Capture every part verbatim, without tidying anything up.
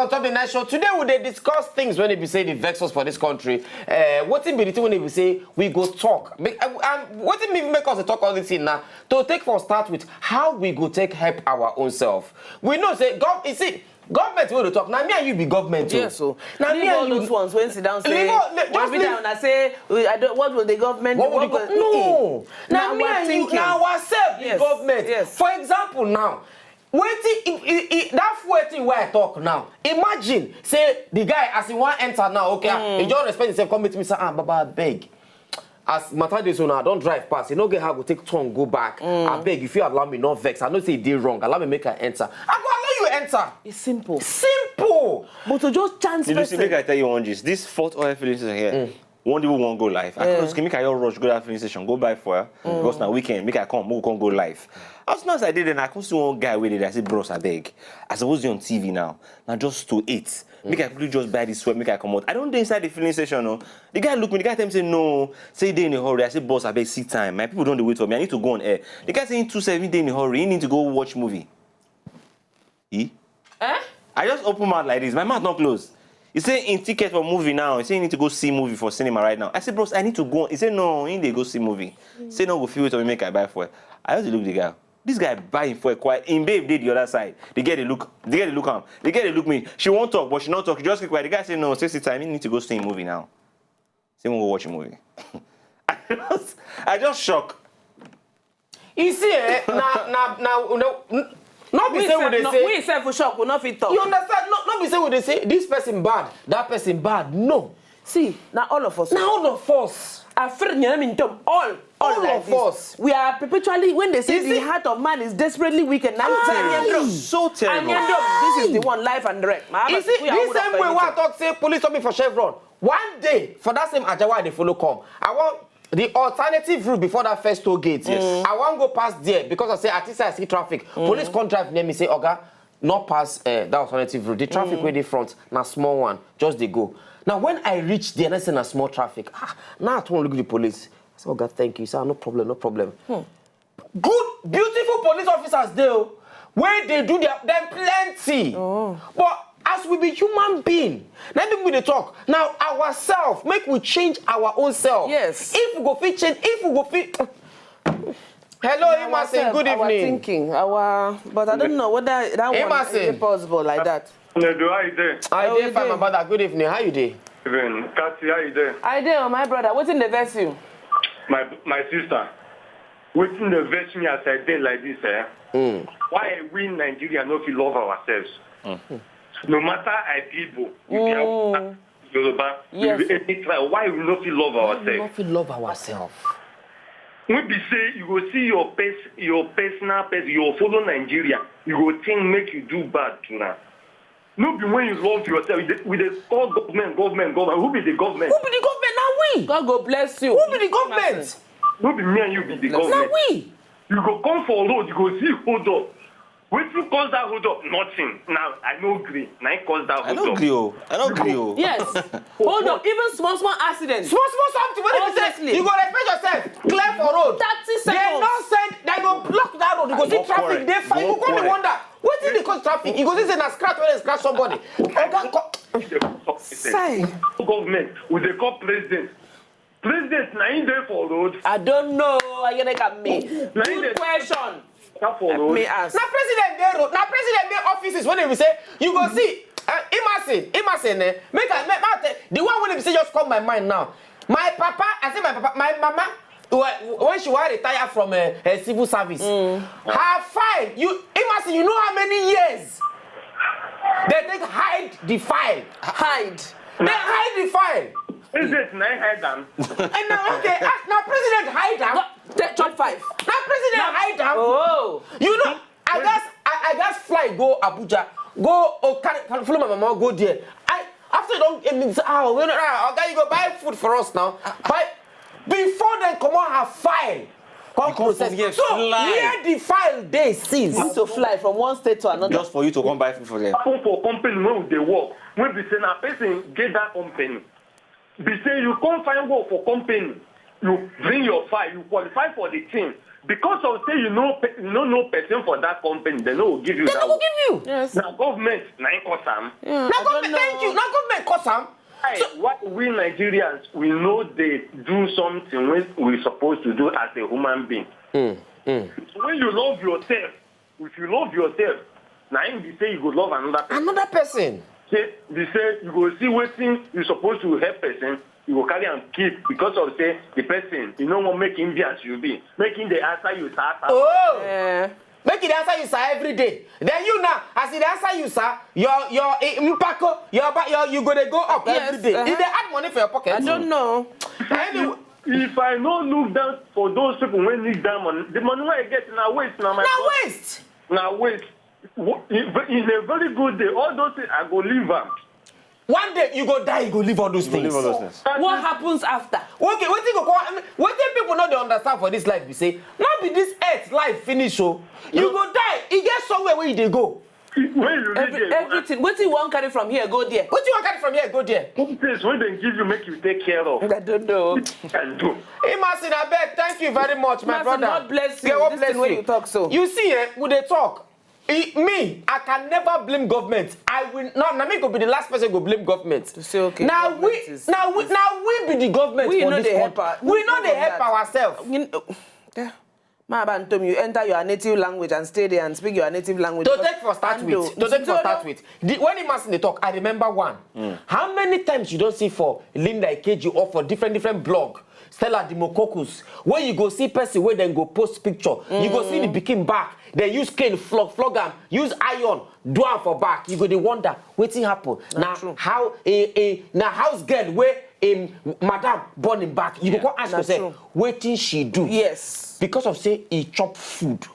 On top of the night show today, we dey discuss things when they be say the vex us for this country. Uh, what be the thing when they be say we go talk? Be- uh, um, what make us talk all this thing now? To take for start with how we go take help our own self. We know say gov. You see, government wey dey talk. Now me and you be government. Oh. Yes, so now me and you. Those ones when sit down say, leave all, le- just leave. Down and say, "We- I don't, what will the government? What will the gov- No. Now me and you, now ourselves be government. Yes. For example, now wetin if, if, if, that fuel thing wey I talk now. Imagine say the guy as he wan enter now, okay, ah, he just respect himself, come meet me say, ah, baba, abeg. As matter dey so now, I don drive pass. You no get how go take turn go back. Abeg, if you allow me, no vex. I know say e dey wrong. Allow me make I enter. I go allow you enter. It's simple. Simple. But to just chance. You see, make I tell you one gist. This fourth oil filling station here. One day we wan go live. I come say make I just rush go that filling station, go buy fuel. Because na weekend, make I come, make we come go live. As soon as I did, then I come see one guy wey dey there. I say, bros, abeg. I suppose dey on T V now. Now just to eight. Make I quickly just buy this fuel, make I come out. I don't dey inside the filling station. No, the guy look me. The guy tell me say no. Say he dey in a hurry. I say, boss, abeg, see time. My people don dey wait for me. I need to go on air. The guy say he too sef, he dey in a hurry. He need to go watch movie. He? Eh? I just open mouth like this. My mouth not close. He say in ticket for movie now. He say he need to go see movie for cinema right now. I say, bros, I need to go. He say no, he dey go see movie. Say no, go feel wait for me, make I buy fuel. I just dey look the guy. This guy buy him fuel quiet. Him babe dey the other side. The girl dey look. The girl dey look am. The girl dey look me. She won't talk, but she not talk. She just keep quiet. The guy say no. Say see time. He need to go see him movie now. Say we go watch a movie. I just, I just shock. You see, eh, na na na no. N- no be say we dey say. We sef for shock, we no fit talk. You understand? No, no be say we dey say this person bad, that person bad. No. See, now all of us. Now all of us. Afraid you know, all, all of us. We are perpetually, when they say the heart of man is desperately wicked. Now so terrible. This is the one, life and direct. You see, this same way wey I talk say police stop me for Chevron. One day for that same Ajawa they follow come. I want the alternative route before that first toll gate. Yes. I wan go pass there because I say I think say I see traffic. Police come drive near me say, Oga, not pass uh, that alternative route. The traffic wey dey front na small one, just dey go. Now when I reach there, I say na small traffic. Ah, now I turn look the police. I say, Oga, thank you. He say, ah, no problem, no problem. Good, beautiful police officers dey o, wey dey do their dem plenty. But as we be human being, na im we dey talk. Now ourselves, make we change our own self. Yes. If we go fit change, if we go fit. Hello, Imasin. Good evening. Thinking, our, but I don't know whether that one is possible like that. Nedu, how you dey? I dey fine, my brother. Good evening. How you dey? Even Kathy, how you dey? I dey, oh, my brother. Wetin dey vex you? My my sister, wetin dey vex me as I dey like this, eh? Why we Nigeria no fit love ourselves? No matter I be Igbo, you be Hausa, Yoruba, you be any tribe, why we no fit love ourselves? We no fit love ourselves. We be say you go see your pers your personal person, you go follow Nigeria, you go think make you do bad to now. No be when you love yourself, we dey, we dey call government, government, government. Who be the government? Who be the government? Na we. God go bless you. Who be the government? No be me and you be the government. Na we. You go come for road, you go see hold up. Wetin cause that hold up? Nothing. Now I no gree. Na him cause that hold up. I no gree o. I no gree o. Yes. Hold up. Even small small accident. Small small something wey dey be say you go respect yourself. Clear for road. Thirty seconds. They no send. They go block that road. You go see traffic. They fine. You go come dey wonder. Wetin dey cause traffic? You go see say na scratch wey dey scratch somebody. Oga, say government, we dey call president. President na him dey for road. I don't know. Ayereka me. Good question. Let me ask. Na president dey road. Na president dey offices wey dey be say you go see. Uh, Imasin, Imasin, eh? Make I, make, make I tell, the one wey dey be say just come my mind now. My papa, I say my papa, my mama, when she wan retire from uh, uh, civil service, her file, you Imasin, you know how many years they take hide the file? Hide. They hide the file. Is it na hide am? And now, okay, ah, now president hide am. Take chop five. Now president hide am. Oh. You know, I just, I, I just fly go Abuja, go oh, carry, carry, follow my mama go there. I after you don get me say, ah, well, ah, okay, you go buy food for us now. Buy before dem comot her file. Come process. So where the file dey since? You need to fly from one state to another. Just for you to come buy food for them. Happen for company wey we dey work, wey be say na person get that company. Be say you come find work for company, you bring your file, you qualify for the thing. Because of say you know pe- you no know person for that company, they no go give you They that no go work. Give you. Yes. Na government na im cause am. Yeah. Na government, thank you. Na government cause am. Why, why we Nigerians we no dey do something wey we suppose to do as a human being? When you love yourself, if you love yourself, na im be say you go love another person. Another person. Say be say you go see wetin you suppose to help person, you go carry am keep because of say the person you no wan make him be as you be, make him dey answer you sir sir. Oh. Eh, Make e dey answer you sir every day. Then you now, as e dey answer you sir, your your eh, mpako, your ba your you go dey go up Yes, every day. Uh-huh. E dey add money for your pocket. I don't know. Anyway, If I no look down for those people wey need that money, the money wey I get na waste na my na pocket. Waste. Na waste. Wo- In in a very good day, all those things I go leave am. One day you go die, you go leave all those things. Leave all those things. What happens after? Okay, wetin go come? I mean, wetin people no dey understand for this life be say, no be this earth life finish o. You go die, e get somewhere wey you dey go. When you reach Every, there, everything. Wetin you wan carry from here go there? Wetin you wan carry from here go there? Some things wey dem give you make you take care of I don't know. and do. Imasin, abeg, thank you very much, my Imasin, brother. God bless you. Yeah, God This bless thing wey you. You talk so. You see, eh, we dey talk. E, me, I can never blame government. I will not. Na me go be the last person go blame government. To say, okay, Now government we, is- now we, now we be the government We for no this dey country. help our- We no dey help government. Ourselves. You know, yeah. Ma Bantom, you enter your native language and stay there and speak your native language. To Because take for start Ando, with, to take for Ando, start with. The, when Imasin dey talk, I remember one. How many times you don see for Linda Ikeji or for different different blog, Stella Demococcus, where you go see person where dem go post picture, you go see the pikin back, dem use cane flog flog am, use iron do am for back, you go dey wonder wetin happen. Na True. How a a na house girl wey a madam born him back, you go come ask Na yourself true. Wetin she do. Yes. Because of say e chop food.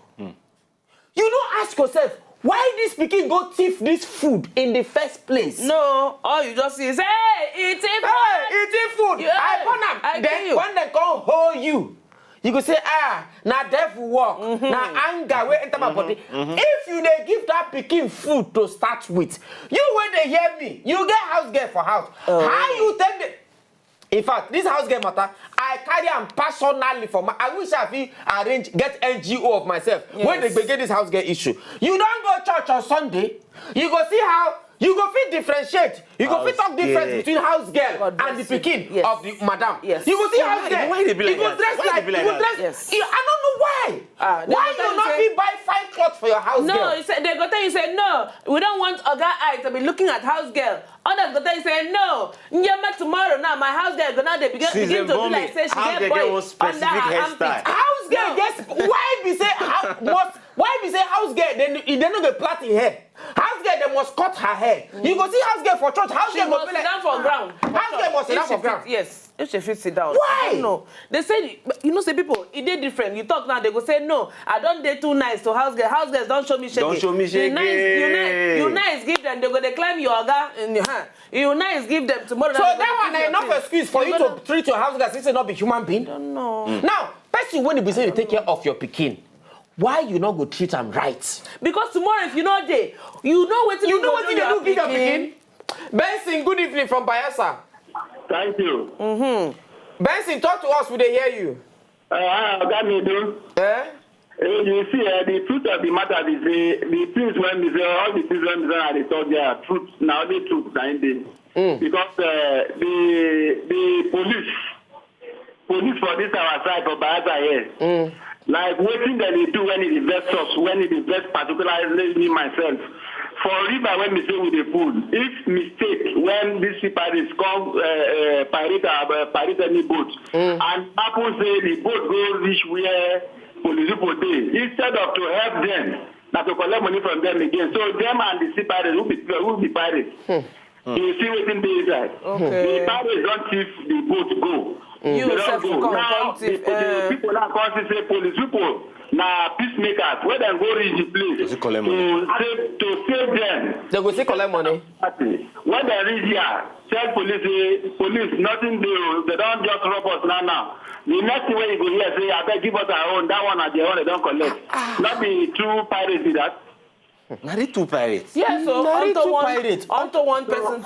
You no ask yourself why this pikin go thief this food in the first place. No, all you just see is, hey, eating Hey, eating food. Yeah, I born I am. Then kill you. When dem come hold you, you go say, ah, na devil work, na anger wey enter my body. If you dey give that pikin food to start with, you wey dey hear me, you get house girl for house. How you take the In fact, this house girl matter, I carry am personally for my. I wish I fit arrange get N G O of myself. When they Yes. begin this house girl issue, you don go church on Sunday. You go see how you go fit differentiate. You go fit House talk difference girl. Between house girl God and the bless you. pikin Yes. Of the madam. Yes. You go see Why- House girl. why they be like You go that? Dress Why they like be you like go that? Dress. Yes. You, I don't know why. Ah, they Why go tell you you not say- fit buy fine cloth for your house No, girl? He said, they go tell you say, no, we don't want Oga Eye to be looking at house girl. Others go tell you say, no, Nyema tomorrow now, my house girl go now they begin, Since begin dem to be born like me, say she house get girl boy get one specific under her hairstyle. armpit. House girl No. Yes. Why be say how must why be say house girl then they no dey plait in hair? House girl they must cut her hair. You go see house girl for church. House She girl go must be sit like down for ground. House girl must sit If down she for ground. Fit, yes, if she fit sit down. Why? I don't know. They say, you know, say people, it dey different. You talk now, they go say no. I don't dey too nice to house girl. House girls don't show me shege. Don't show me You nice, you nice, shege. You nice. Give them. They go, they climb your oga in your hand. You nice. Give them tomorrow. So night, that one they na go enough see excuse for you go to treat your house girl since you not be human being. No. Now, person when you be say you take care of your pikin, why you not go treat am right? Because tomorrow, if you know they, you know what You know what you do give your pikin? Benson, good evening from Bayelsa. Thank you. Benson, talk to us. We dey hear you. Uh, ah, Oga Midu, Eh? eh, you see, uh, the truth of the matter is the, the things when we say, all the things when we say are the talk, they are truth. Now the truth behind it. Because uh, the the police, police for this our side for Bayelsa here, like wetin dem dey do when e dey vex us, when e dey vex particularly me myself. For river when we say we dey pull, if mistake when this sea pirates come uh, uh, pirate uh, pirate any boat and happen say the boat go reach where police people dey, instead of to help them, na to collect money from them again. So them and the sea pirates who be who be pirates. You see wetin dey inside. Okay. The pirates don thief the boat go. You They don sef go. come, Now come the, thief, the eh. People now come see say police people na peacemakers wey dem go reach the place Does it collect to money? Save to save them. They go still collect money. Party. When dem reach here, tell police say police nothing dey o. They don just rob us now now. The next thing wey you go hear say abeg give us our own, that one na their own they don collect. No be two pirates be that. Na the two pirates. Yes, so Na unto two one, pirates. Unto one person.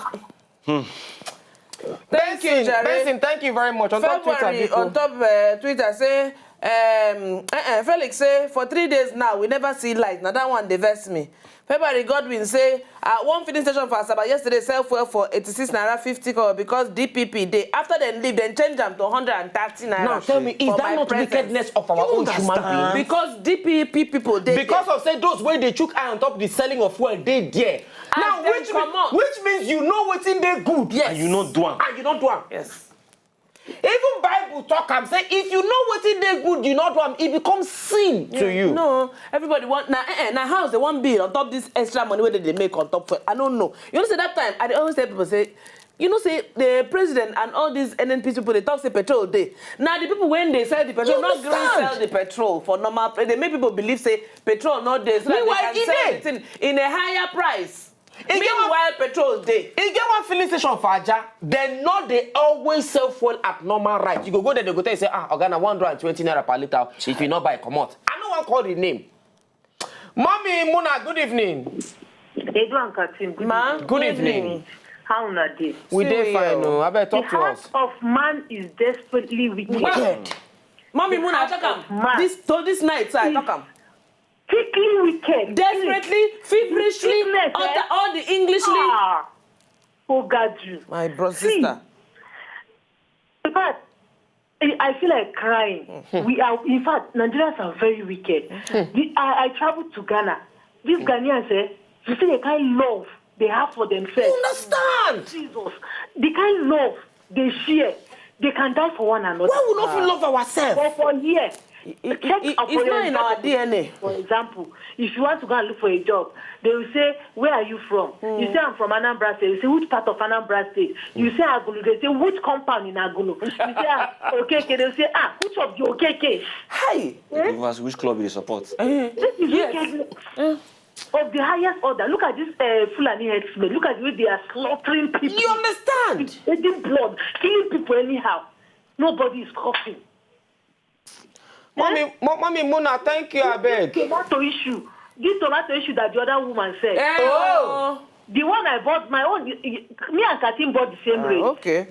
Thank you, Benson, Jare. Benson, thank you very much. On top Twitter, February people. On top uh, Twitter say Um, uh-uh. Felix say for three days now we never see light. Now that one dey vex me. February Godwin say uh, one filling station for Asaba yesterday sell fuel for eighty-six naira fifty kobo because D P P dey. After dem leave, dem change am to one hundred and thirty naira. Now tell me, is that not wickedness of our own human being? Because D P P people dey. Because of say those wey dey chook eye on top the selling of fuel dey there. Now which means you know wetin dey good, yes, and you no do am. And you no do am. Yes. Even Bible talk am say if you know wetin dey good, you no do am, e become sin to you. No, everybody want na eh, eh, na house they wan build on top this extra money wey they dey make on top for. I don't know. You know say that time I dey always tell people say, you know say the president and all these N N P C people dey talk say petrol dey. Na the people wey dey sell the petrol no gree sell the petrol for normal price. They make people believe say petrol no dey so that they can sell the thing in a higher price. Meanwhile, petrol dey. E get one filling station for Ajah. Dem no dey always sell fuel at normal rate. You go go there, they go tell you say, ah, oga, na one hundred and twenty naira per litre. If you no buy, comot. I no wan call the name. Mommy Muna, good evening. Edu and Katim, good evening. Good evening. How una dey? We dey fine o. Abeg, talk to us. The heart of man is desperately wicked. Mommy Muna, I talk am. This, to this night, sir, I talk am. Thickly wicked. Desperately, feverishly, all the Englishly. Ah, oh God, you. My bro, sister. In fact, I I feel like crying. We are, in fact, Nigerians are very wicked. The, I, I traveled to Ghana. These Ghanaians, eh, you see the kind love they have for themselves. You understand? Jesus, the kind love they share, they can die for one another. Why we no fit love ourselves? But for here, check upon your job. It's not in our D N A. For example, if you want to go and look for a job, they will say, "Where are you from?" You say, "I'm from Anambra State." They say, "Which part of Anambra State?" You say, "Agulu." They say, "Which compound in Agulu?" You say, "Ah, Okeke." They say, "Ah, which of the Okeke?" Hi. They give us which club you support. This is wickedness of the highest order. Look at this uh, Fulani herdsmen. Look at the way they are slaughtering people. You understand? Eating blood, killing people anyhow. Nobody is coughing. Mommy, Mo- Mommy Muna, thank you, I beg. This tomato issue, this tomato issue that the other woman said. Eh, oh. The one I bought, my own, y- y- me and Katim bought the same rate. Okay.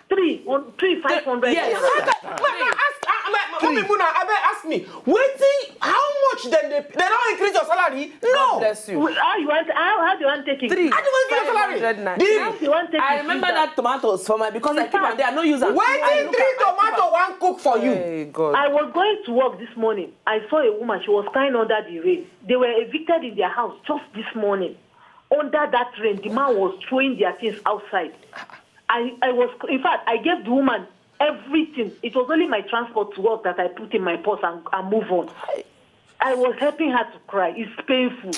Three, one, three, five hundred. Yes. Naira. Ask, uh, my, my, Mommy Muna, I beg ask me, wetin, how much dem dey, they don't increase your salary? No. God bless you. How you want, how, how do you want to take it? Three. How do you want to increase your salary? Five hundred naira. How do you want to take it? I remember that tomatoes for my, because I keep am there, I no use am. Wetin three tomato wan cook for you? Hey, God. I was going to work this morning. I saw a woman. She was crying under the rain. They were evicted in their house just this morning. Under that rain, the man was throwing their things outside. I, I was, in fact, I gave the woman everything. It was only my transport to work that I put in my purse and, and move on. I was helping her to cry. It's painful.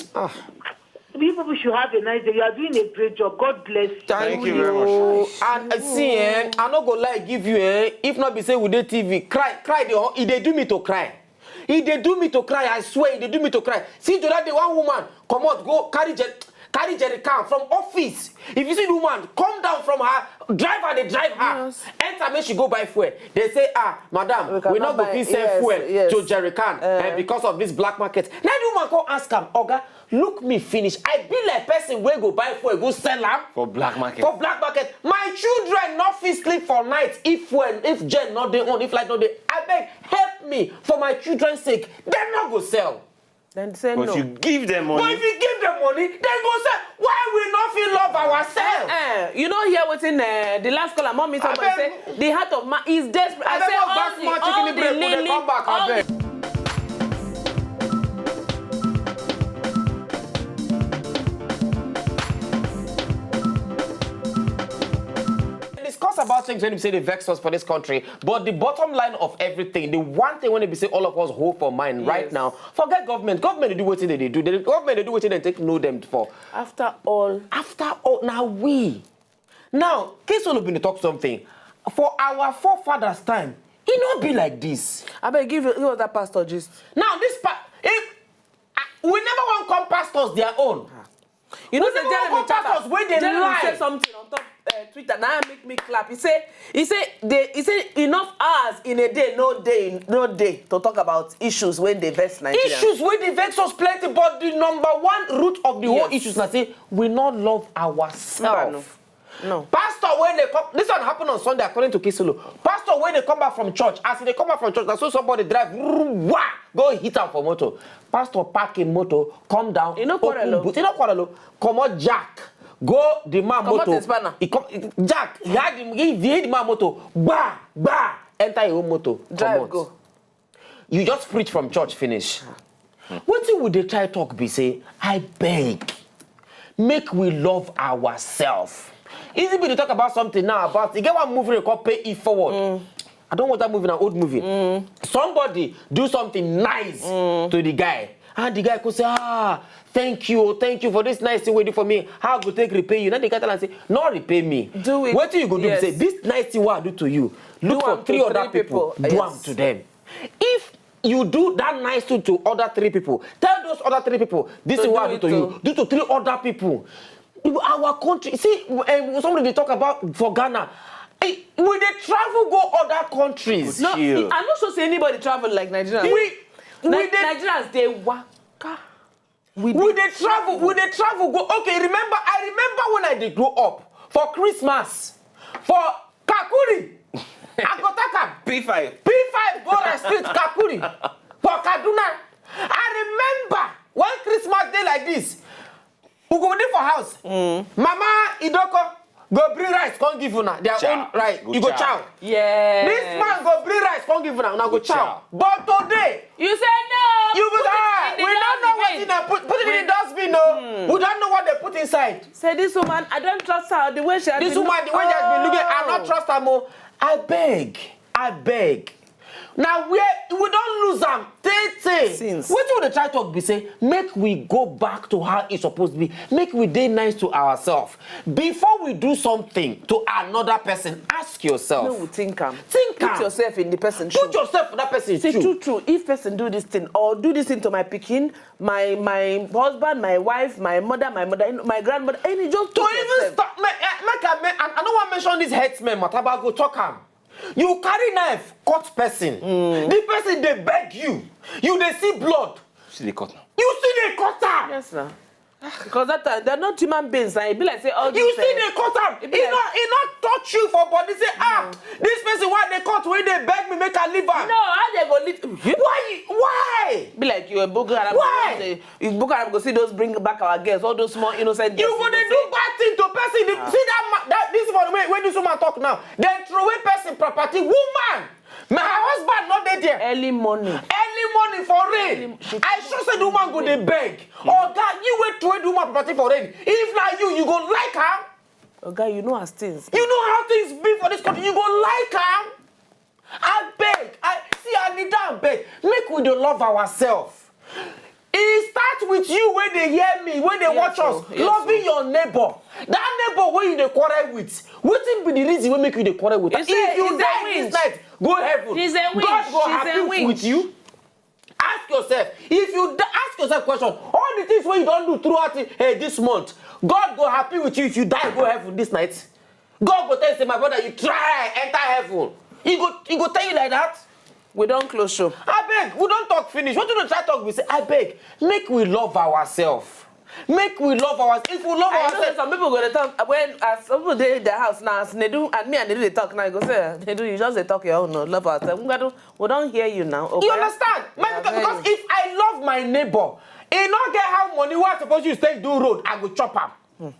You people should have a nice day. You are doing a great job. God bless you. Thank you very much. And uh, see, eh, I no go lie give you, eh, if not be say we dey T V, cry, cry, dey, e dey do me to cry. E dey do me to cry, I swear, e dey do me to cry. See, the other day, one woman comot go carry jer- carry jerry can from office. If you see the woman come down from her, driver dey drive her. Enter make she go buy fuel. They say, ah, madam, we no go fit sell fuel to jerry can eh, because of this black market. Now the woman come ask am, oga, look me finish. I be like person wey go buy fuel, go sell am for black market. For black market. My children no fit sleep for night if fuel, if gen no dey on, if light no dey. Abeg, help me for my children sake. Dem no go sell. Dem say no. But if you give them money, but if you give them money, dem go sell. Why we no fit love ourselves? Eh, eh. You no hear wetin eh, the last caller, Mommy, somebody say, the heart of man is desperate. I say all the, all the lily, all the discuss about things when we say they vex us for this country, but the bottom line of everything, the one thing when we say all of us hold for mind right now, forget government. Government dey do wetin they dey do. The government dey do wetin they take know them for. After all, after all, now we. Now, Case Olu been talk something. For our forefathers' time, e no be like this. Abeg, give, give us that pastor gist. Now, this pa- if, uh, we never wan come pastors their own. You know, we say never wan Jeremy come pastors wey dey lie. Jeremy say something on top uh, Twitter. Now make me clap. He say, he say, they, he say enough hours in a day, no day, no day to talk about issues when they vex Nigeria. Issues wey dey vex us plenty, but the number one root of the whole issues na say we no love ourselves. No. Pastor, when they come, this one happened on Sunday, according to Kisulu. Pastor, when they come back from church, as they come back from church, that's so somebody drive, wah, go hit am for motor. Pastor park him motor, come down, He no quarrel open o. boot. He no quarrel o. Comot jack, go the man Comot motor. him spanner. He come, jack, he had him, he, he hit the man motor. Gba, gba, enter him own motor. Drive Comot. Go. You just preach from church finish. Wetin we dey try talk be say, I beg, make we love ourselves. Easy be to talk about something now about, you get one movie they call Pay It Forward. I don't watch that movie, an old movie. Somebody do something nice to the guy. And the guy could say, ah, thank you, thank you for this nice thing you do for me. How I go take repay you? Now the guy tell am say, no repay me. Do it. Wetin you go do be Yes. say, this nice thing what I do to you, look Do for am to three other three people, people. do Yes. am to them. If you do that nice thing to other three people, tell those other three people, this To is what I do do it to you. to. Do to three other people. Our country, see, um, somebody dey talk about for Ghana. Eh, we dey travel go other countries. No, Chill. I no sure say anybody travel like Nigerians. We, we Ni- dey Nigerians dey waka. We dey travel, we dey travel go. Okay, remember, I remember when I dey grow up for Christmas, for Kakuri, Agotaka, P five. P five Gora Street, Kakuri, for Kaduna. I remember when Christmas day like this, we go dey for house. Mama Idoko go bring rice, come give una their Chow. own rice. Go You go chow. chow. Yes. This man go bring rice, come give una, una go Go chow. chow. But today, You say no. you go Put say, ah, it in we the don't know dustbin. Wetin dem put. Put it in the dustbin, no. We don't know what they put inside. Say this woman, I don't trust her. The way she has This been woman, the way she has been looking, I Oh. not trust her more. I beg, I beg. Now we we don't lose am. Tete. Since. Wetin we dey try talk be say, make we go back to how e suppose be. Make we dey nice to ourselves. Before we do something to another person, ask yourself. No, we think am. Think Put am. Yourself in the person Put shoe. Yourself for that person's See, shoe. True, true. If person do this thing or do this thing to my pikin, my my husband, my wife, my mother, my mother, my grandmother, and you just To put even yourself. Stop, me, eh, make I, me, I, I no wan mention this headsman matter, but I go talk am. You carry knife, cut person. The person dey beg you. You dey see blood. See the cut now. You still dey cut am. Yes, sir. Because that time they're not human beings, and it be like say all You this. still dey cut am. It It be like- not, it not touch you for body. Say, ah, this person why they cut when they beg me make I leave am. No, how they go leave? Why? Why? Be like you a Boko Haram. Why? You, you Boko Haram go see those bring back our girls, all those small innocent You girls. go dey do bad thing to person. The- See that ma- that this one wey wey this woman talk now. Dem throw away person property. Woman, my husband no dey there. Early morning. Early morning for rain. Early- she- I sure say the woman go dey beg. Oga, you wey throw away the woman property for rain. If na you, you go like am. Oga, you know as things. You know how things be for this country. You go like am. I beg. I see. I need am beg. Make we dey love ourselves. E start with you wey dey hear me, wey dey Yes, watch o. Us. Yes, Loving o. Your neighbor. That neighbor wey you dey quarrel with. Wetin be the reason wey make you dey quarrel with? You If say- you you say die this which? Night, go heaven. She's a witch. God go She's a happy witch. With you. Ask yourself. If you die, ask yourself question. All the things wey you don do throughout the, eh, this month, God go happy with you if you die go heaven this night. God go tell you say, my brother, you try enter heaven. He go, he go tell you like that. We don close show. I beg, we don talk finish. Wetin we try talk be say, I beg, make we love ourselves. Make we love ourselves. If we love I know say ourselves, some people go dey talk when as some people dey their house now, as Nedu and me and Nedu dey talk now, you go say, "Nedu, you just dey talk your own, no, love ourselves." Ngwadu, we don hear you now. Okay? You understand? My, Yeah, because, because very. If I love my neighbor, e no get how money wey I suppose use take do road, I go chop am.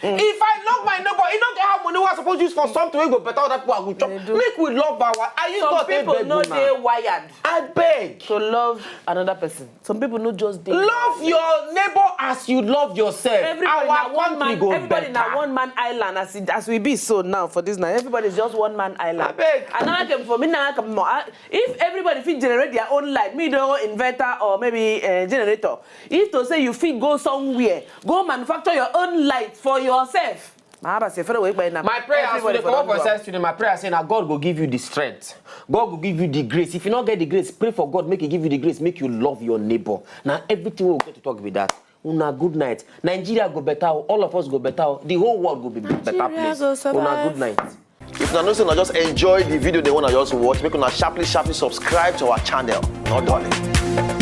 If I love my neighbor, e no get how money wey I suppose use for something wey go better other people, I go chop. They do. Make we love our. I use Some God take people beg no woman. Dey wired I beg. To love another person. Some people no just dey. Love your neighbor as you love yourself. Everybody Our na one country man. Go Everybody better. Na one man island as it, as we be so now for this now. Everybody is just one man island. Abeg. Another game for me now. If everybody fit generate their own light, me no inverter or maybe uh, generator. If to say you fit go somewhere, go manufacture your own light for yourself. My husband say, "Follow away by now." My prayer as we Everybody dey for comot don for do am. Science Studio, my prayer say na God go give you the strength. God go give you the grace. If you no get the grace, pray for God make He give you the grace, make you love your neighbor. Na everything wey we get to talk be that. Una good night. Nigeria go better o. All of us go better o. The whole world go be better Nigeria place. Go survive. Una good night. If una know say una just enjoy the video, the one I just watch, make una sharply, sharply subscribe to our channel. No darling.